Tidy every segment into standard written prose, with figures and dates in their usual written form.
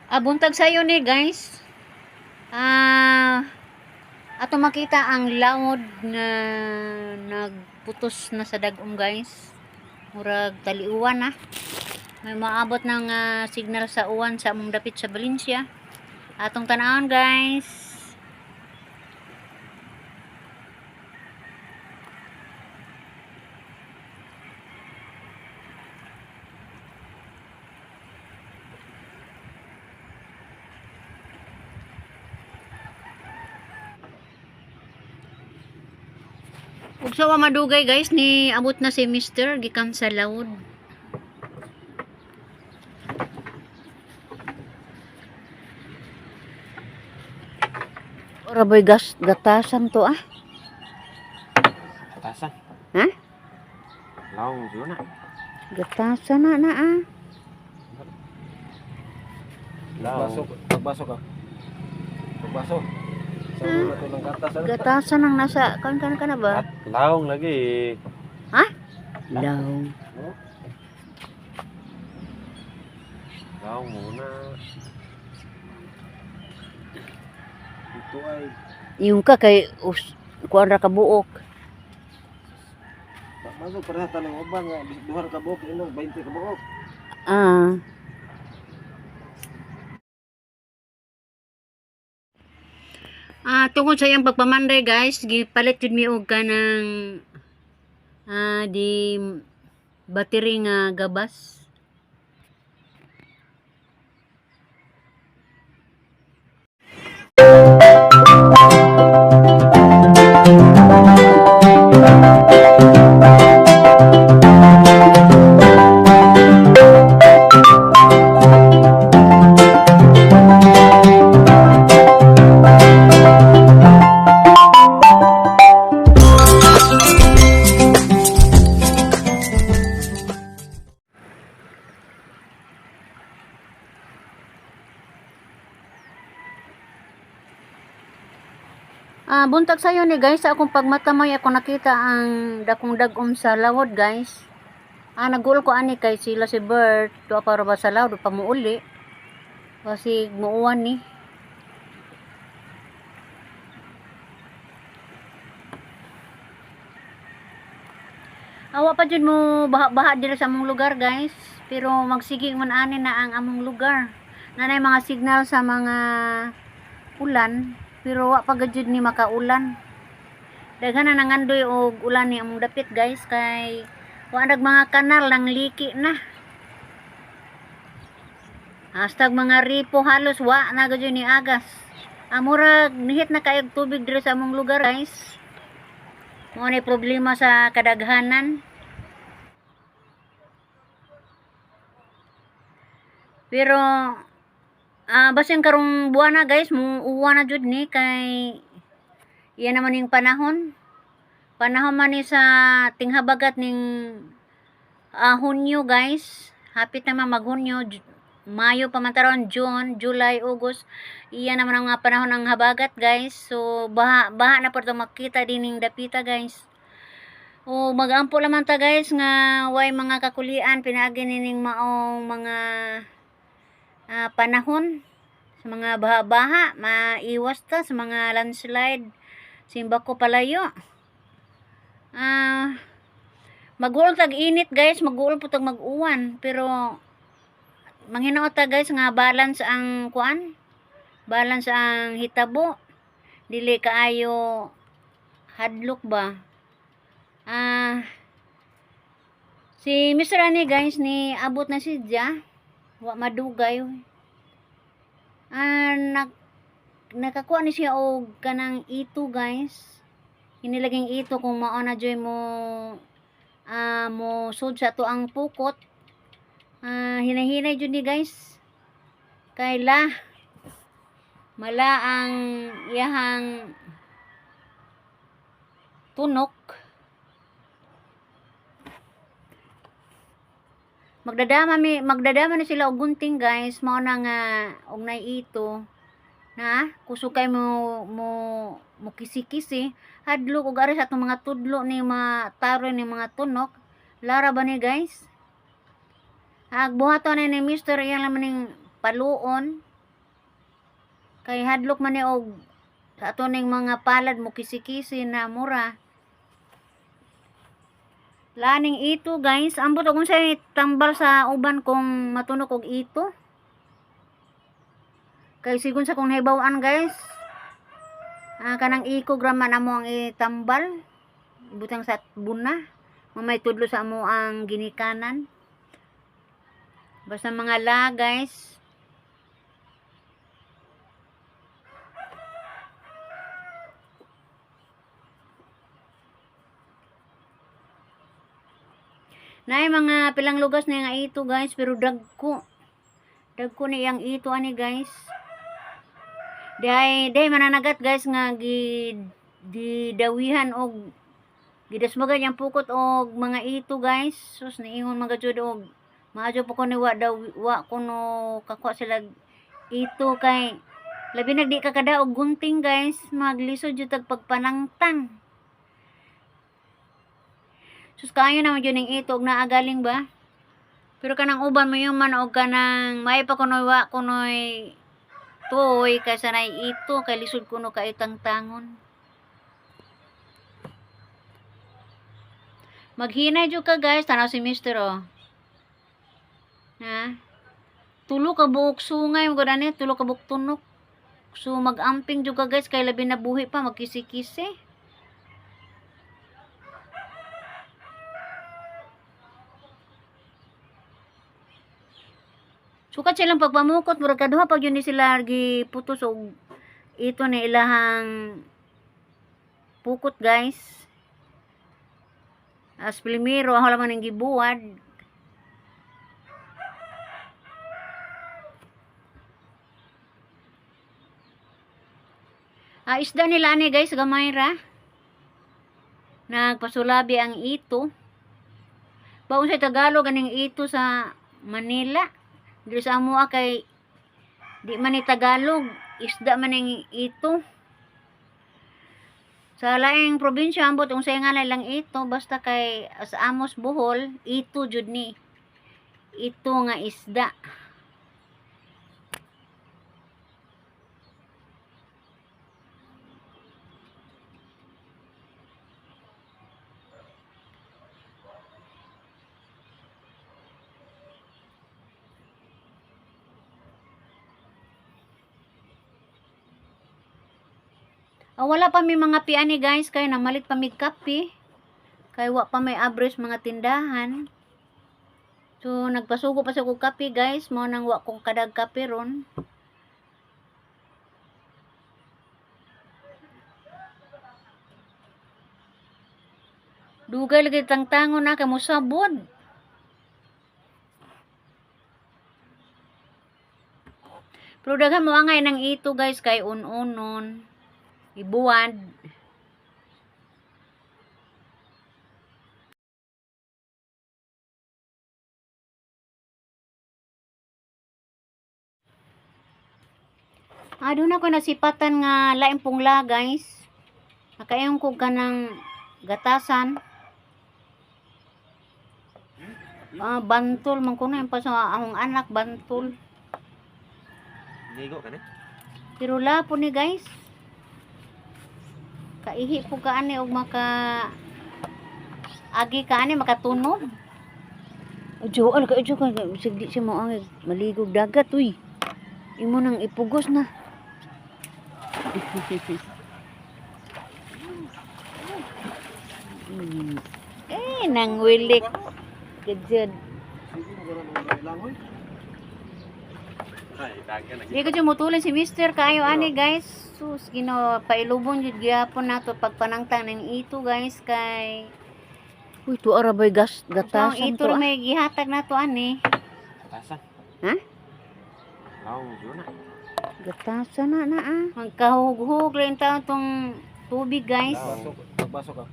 Ah, buntag sayo ni, guys. Ato makita ang lawod nga nagputos na sa dagom, guys. Murag taliuwan na. May maabot ng signal sa uwan sa among dapit sa Valencia. Atong tanawon, guys. Ug sa wa madugay, guys, ni abot na si Mister gikan sa lawod. Ora boy gas gatasan to ah. Gatasan. Ha? Lawong yun na. Gatasan na na ah. Lawong. Pagbaso, pagbaso ka. Pagbaso. Sa ulo to ng gatas. Ano? Gatasan ang nasa kan kan kan na ba? At lawong lagi. Ha? Law. Lawong muna. Ito ay Yung ka kay us, kuan ra ka buok. pagbaso para sa tanang uban nga duha ra ka buok inog 20 ka buok. Ah. Ah, tungod sa iyang pagpamanday, guys, gipalit jud mi og kanang di battery nga gabas. Ah, buntag sayo ni, guys, sa akong pagmatamay ako nakita ang dakong dagom sa lawod, guys. Ah, nagul ko ani kay sila si Bert, tuwa para ba sa lawod pa muuli. Kasi muuwan ni. Awa pa jud mo baha-baha diri sa among lugar, guys. Pero magsige man ani na ang among lugar. Nanay mga signal sa mga ulan, pero wa pa gud ni makaulan. Daghan na nangandoy og ulan ni among dapit, guys, kay wa nag mga kanal nang liki na. Hastag mga ripo halos wa na gud ni agas. Amurag nihit na kayog tubig diri sa among lugar, guys. Mao ni problema sa kadaghanan. Pero basin karong buwan na, guys, mo uwan na jud ni kay iya naman yung panahon. Panahon man ni sa tinghabagat ning Hunyo, guys. Hapit naman maghunyo, Mayo pa man taron, June, July, August. Iya naman ang mga panahon ng habagat, guys. So baha baha na po makita dining dapita, guys. O magampo lamang ta, guys, nga way mga kakulian pinaagi nining maong mga panahon sa mga baha-baha, maiwas ta sa mga landslide, simbako palayo. Ah, mag-uol tag init, guys, mag-uol po tag mag-uwan, pero manghinaot ta, guys, nga balance ang kuan, balance ang hitabo. Dili kaayo hadlok ba. Ah, si Mr. Ani, guys, ni abot na si Ja. Wa madugay. Ah, nakakuha ni siya og kanang ito, guys. Inilaging ito kung mao na joy mo mo sud sa to ang pukot. Ah, hinahinay jud ni, guys. Kay la mala ang iyahang tunok. Magdadama ni sila og gunting, guys, mao na nga og nay ito na kusog kay mo mo kisi-kisi, hadlok og ari sa atong mga tudlo ni mataro ni mga tunok. Lara ba ni, guys? Ag buhaton ni Mister iyang laman ning paluon. Kay hadlok man ni og sa ato ning mga palad mo kisi-kisi na mura. Laning ito guys, ambot og unsay tambal sa uban kung matunok og ito. Kay sigon sa kong nahibaw-an guys, kanang ikog ra man amo ang itambal. Ibutang sa buna, mamay tudlo sa amo ang ginikanan. Basta mga la guys. Naay mga pilang lugas na nga ito guys, pero dagko. Dagko ni iyang ito ani guys. Diay day mananagat guys nga gi didawihan og gidasmagan yang pukot og mga ito guys. Sus, niingon mga jud og maadyo po ko ni wa daw wa kuno kakuha sila ito kay labi nag di ka kada og gunting guys, maglisod jud tag pagpanangtang. Sus, kaayo naman jud ning ito og naagaling ba? Pero kanang uban mo yung man og kanang may pa kunoy wa kunoy toy kaysa nay ito kay lisod kuno kay tangtangon. Maghinay jud ka guys, tanaw si Mister oh. Ha? Tulo ka buok sungay mo gani, tulo ka buok tunok. So magamping jud ka guys kay labi na buhi pa magkisi-kisi. Sukat silang pagpamukot, murag kaduha pag yun ni sila giputos og ito ni ilahang pukot guys. As primero, ako lamang ng gibuwad. Ah, isda nila ani guys, gamay ra. Nagpasulabi ang ito. Baon sa Tagalog aning ito sa Manila. Dili sa amoa kay di man ni Tagalog, isda man ning ito. Sa laing probinsya ambot unsay ngalan lang ito, basta kay sa Amos Bohol, ito jud ni. Ito nga isda. Ah, wala pa may mga piani guys, kay namalit pa may kape. Kay wa pa may abres mga tindahan. So nagpasugo pa sa kog kape guys, mao nang wa kong kadag kape ron. Dugay lagi tangtangon na kay mosabod. Pero daghan mo angay ng ito guys kay un-unon. Ibuwad. Ah, doon ako nasipatan nga laing pungla guys. Nakayon ko kanang gatasan. Ah, bantol man kuno yung pa sa akong anak bantol. Ligo ka na? Pero la po ni guys. Kaihi po ka ani og maka agi ka ani makatunog. Ujo al ka ujo ka bisag di siya mo ang maligog dagat uy. Imo nang ipugos na. Eh, nang wilik. Gajud. Sige, magkaroon ng langoy. Ay, dagan Di ko dyan mutulin si Mister kaayo ani guys. Sus, Ginoo, pailubon jud gyapon nato pagpanangtang ng ito guys kay Uy, tuwa ra bay gas so, ang gatasan ito to. ra Ah. may gihatag nato ani. Gatasan. Ha? Lawong yun na. Gatasan na na ah. Magkahughug lang taon tong tubig guys. Pagbaso, pagbaso ka.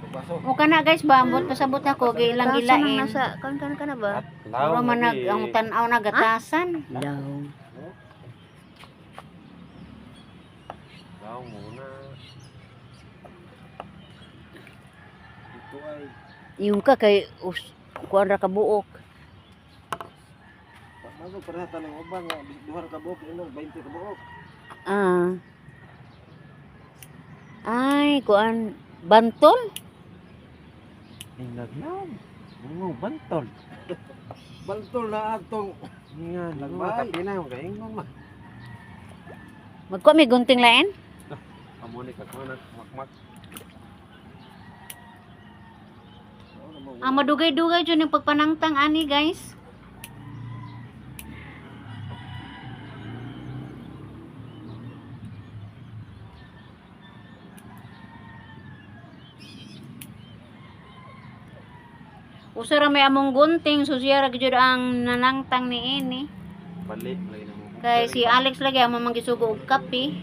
Pagbaso. O kana guys ba ambot pasabot ako gilang Gatasan ang gilain. nasa kan kan ka na ba? Mura man nag ang tan-aw na gatasan. Lawong. Lawong muna. Ito ay Yung ka kay us kuan ra ka buok. Ano pareha tanang uban nga duha ra ka buok inog 20 ka buok. Ah. Ay, kuan bantol? Naglaom. Ngo bantol. Bantol na atong Nga, Lagbay. kapila yung kaingon ma. Magkuha may gunting lain? Amo ni kakuna makmak. Ah, madugay-dugay dyan yung pagpanangtang ani, guys. Usa ra may among gunting, so siya ra gyud ang nanangtang ni ini. Bali lagi na mo. Kay si Alex lagi ang mamangisugo og kape.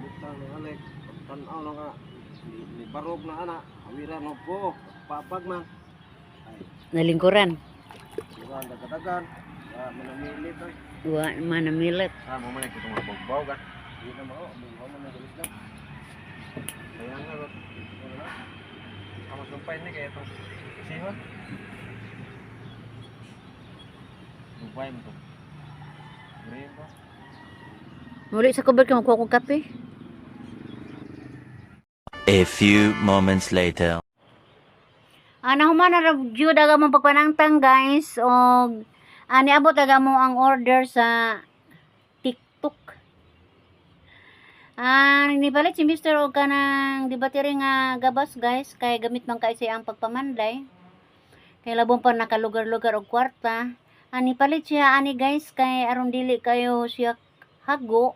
Butang ng alek, tanaw na nga, ni barog na ana, awira no po, papag man. Nalingkuran. Mura ang dagadagan, wa manamilit oy. Wa manamilit. Ah, mo man kitong mabogbaw ka. Di na mao, mo man ang isda. Kaya nga ro. Amo sumpay ni kay itong sihon. Sumpay mo to. Green ba? Muli sa kubert ka magkuha og kape. A few moments later. Ana human na ra jud aga mong pagpanangtang, guys, og niabot aga mo ang order sa TikTok. Nipalit si Mr. og kanang di battery nga gabas, guys, kay gamit man kay siya ang pagpamanday. Kay labong pa nakalugar-lugar og kwarta. Nipalit siya ani, guys, kay aron dili kayo siya hago.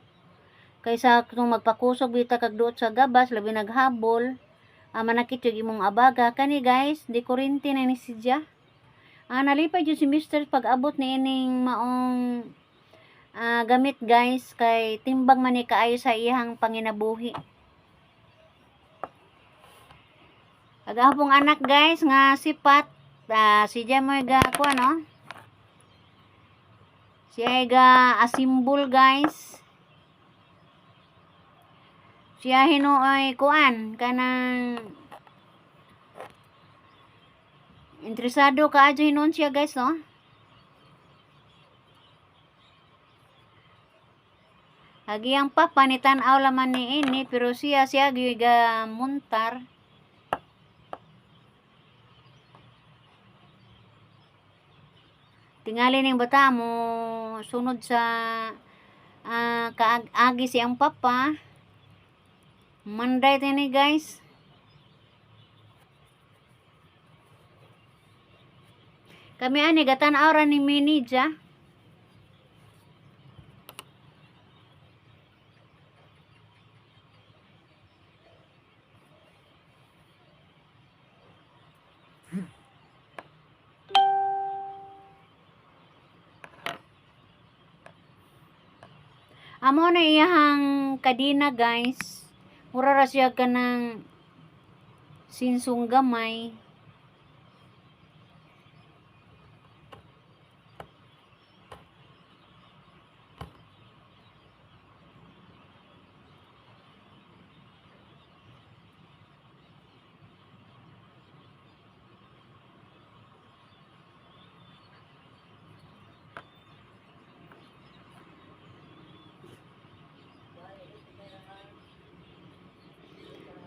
Kaysa kung magpakusog bita kag duot sa gabas labi naghabol. Manakit yung imong abaga kani, guys, di kurinti na ni siya. Nalipay jud si Mr. pag abot ni ining maong gamit, guys, kay timbang man ni kaayo sa iyang panginabuhi. Agahapong anak, guys, nga sipat si Jamoy ga kuan no. Siya ay ga asimbol, guys. Siya hinuoy kuan kanang interesado ka adyo hinuon siya, guys, no. Agi ang papa ni tan-aw laman ni ini pero siya siya gyud ga muntar. Tingali ning bata mo sunod sa kaagi siyang papa. Manday tini, guys. Kami ani gatan-aw ra ni Mini dya. Amo na iyahang kadina, guys. Mura ra siya kanang sinsong gamay.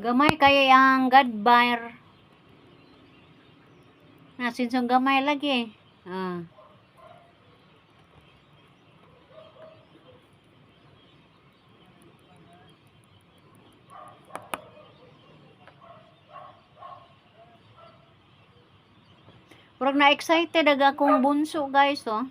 Gamay kaya ang godbar. Na sinsong gamay lagi. Ah. Murag na excited aga akong bunso, guys, oh.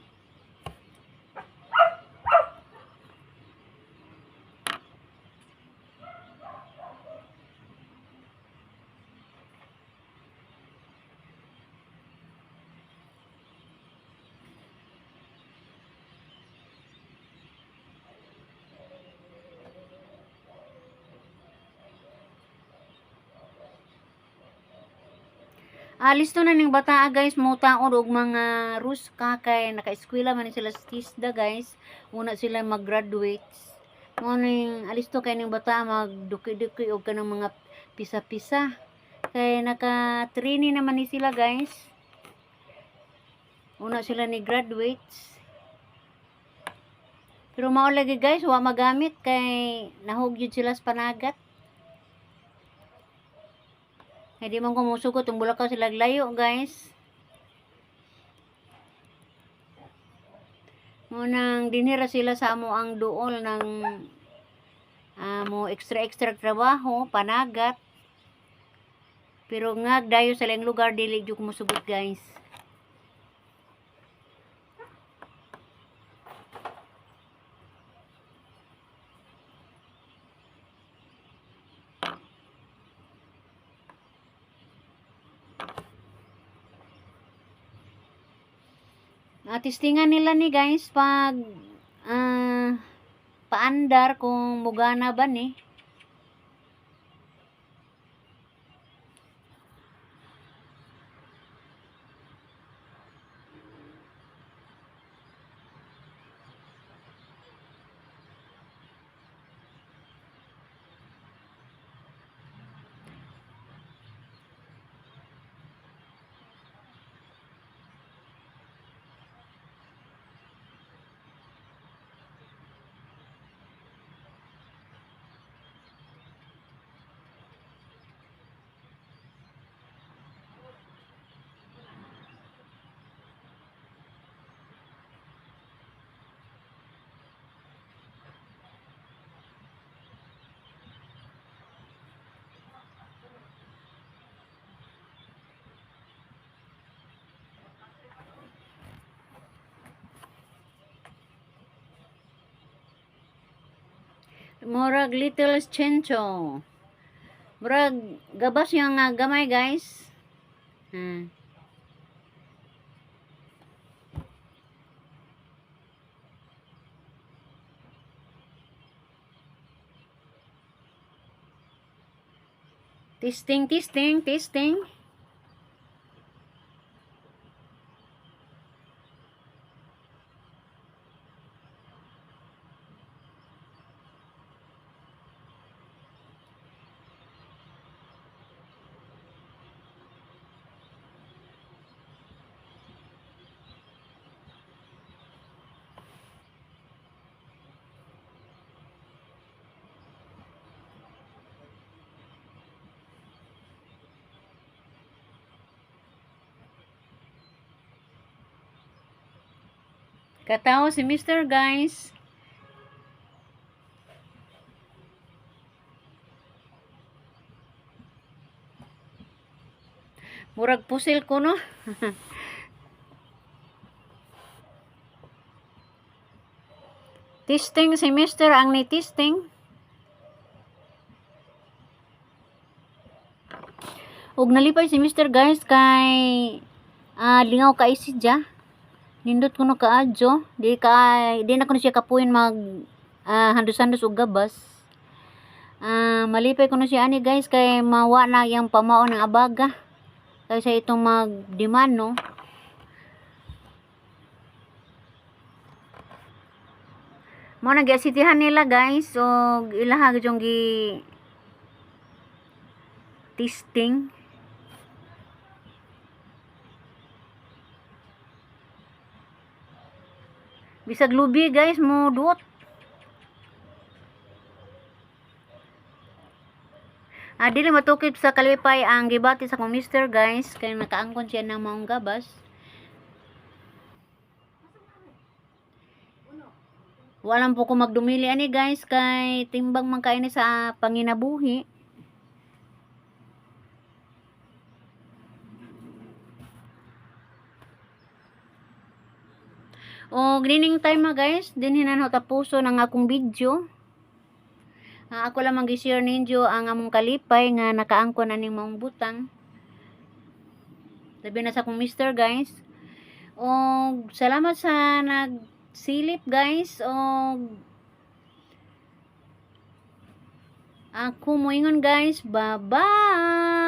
Listo na ning bata, guys, mo taon og mga ruska kay naka-eskwela man ni sila sa TISDA, guys. Una sila mag-graduate. Mo ning alisto kay ning bata magduki-duki og kanang mga pisa-pisa. Kay naka-training naman ni sila, guys. Una sila ni graduates. Pero mao lagi guys, wa magamit kay nahug jud sila sa panagat. Kay di man ko musugot ang bulakaw sila layo guys. Munang dinhira sila sa amo ang duol ng mo extra extra trabaho, panagat. Pero nga dayo sa laing lugar dili jud ko musugot guys. Testingan nila ni guys pag paandar kung mugana ba ni. Murag little chencho. Murag gabas yung gamay guys. Testing, testing, testing. Katawa si Mr. Guys. Murag pusil ko no. Testing si Mr. ang ni testing. Ug nalipay si Mr. guys kay lingaw kay siya. Nindot kuno kaadyo, di na kuno siya kapuyon mag handos-handos og gabas. Malipay kuno siya ani guys kay mawa na yang pamao ng abaga. Kaysa itong mag-demand no. Mo na giasitihan nila guys og ilaha gyud gi testing. Bisag lubi guys mo duot. Dili matukip sa kalipay ang gibati sa akong mister guys kay nakaangkon siya ng maong gabas. Walang po ko magdumili ani guys kay timbang man kaini sa panginabuhi. O nining time na guys, dinhi na tapuso ng akong video. Ako lamang gi-share ninyo ang among kalipay nga nakaangkon aning maong butang. Labi na sa akong mister guys. O salamat sa nagsilip guys. O ako moingon guys, bye-bye.